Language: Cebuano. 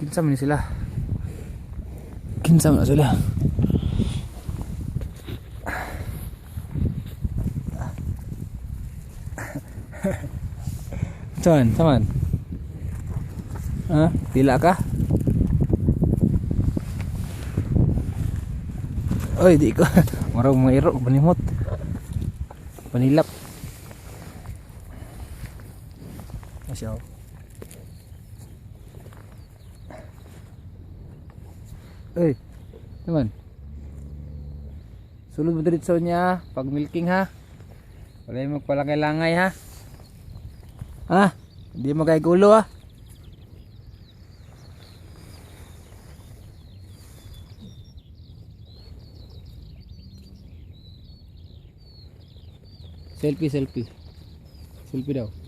Kinsa man ni sila? Kinsa man na sila? Saan? Saman? Ha? Pila ka? Oy, di ko. Marang mga iro, panimot. Panilap. Asya. Oy, naman. Sulod mo diretso niya pag milking ha. Wala yung magpalangay-langay ha. Ha? Hindi mo kay gulo ha. Selfie, selfie. Selfie daw.